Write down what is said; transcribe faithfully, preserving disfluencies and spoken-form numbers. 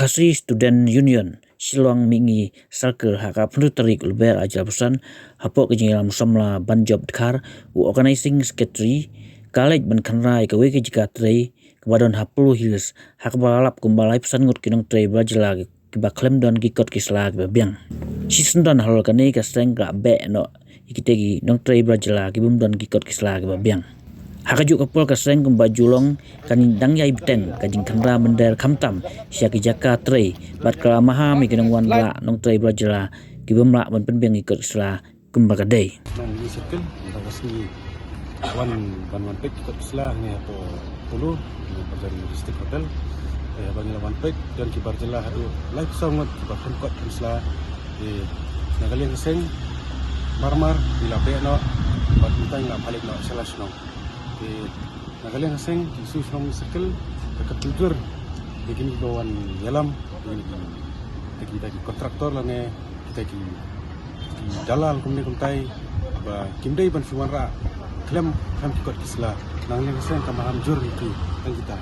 Khasi Student Union Shillong Mihngi Circle ha ka phew tarik Lber ar hajar arphew san, hapoh ka jingïalam samla Banjop Dkhar, u Organising Secretary, ka leit ban kynrad ïa kawei ka jaka trei kaba don ha Polo Hills, ha kaba la lap kumba laiphew san ngut ki nongtrei barjylla kiba khlem don ki kot ki sla kiba biang. Shisyndon halor kane ka seng ka la beh noh ïa kita ki nongtrei barjylla ki bym don ki kot ki sla kiba biang. Ha kajuh ka por ka seng kumba ju long kan dang ïai bteng ka jingkynrad mynder khamtam sha ki jaka trei bad ka la maham ïa ki nongwan lah nongtrei barjylla ki bym lah ban pynbiang ki kot ki sla kumba ka dei. Nong Mihngi Circle, mynta ka sngi wan ban wan peit ki kot ki sla hangne hapoh Polo, hangne hapoh Jaringan District Hotel. Eh, haba ngi la wan peit, don ki barjylla haduh laiphew saw ngut kiba khlem kot khlem sla. Eh, na ka liang ka seng, mar mar ngi la beh noh bad mynta ngi la phah leit noh sha la shnong. Eh, na ka liang ka seng, ki Shnong Mihngi Circle ka kyntu jur ïa kine kiba wan ïalam, ïa kine ki, kita ki, kita ki kontraktor lane kita ki, ki dalal kumne kumtai ba kim dei ban shu wanrah khlem, khlem ki kot ki sla. Na ka liang ka seng ka maham jur ïa ki tang kita.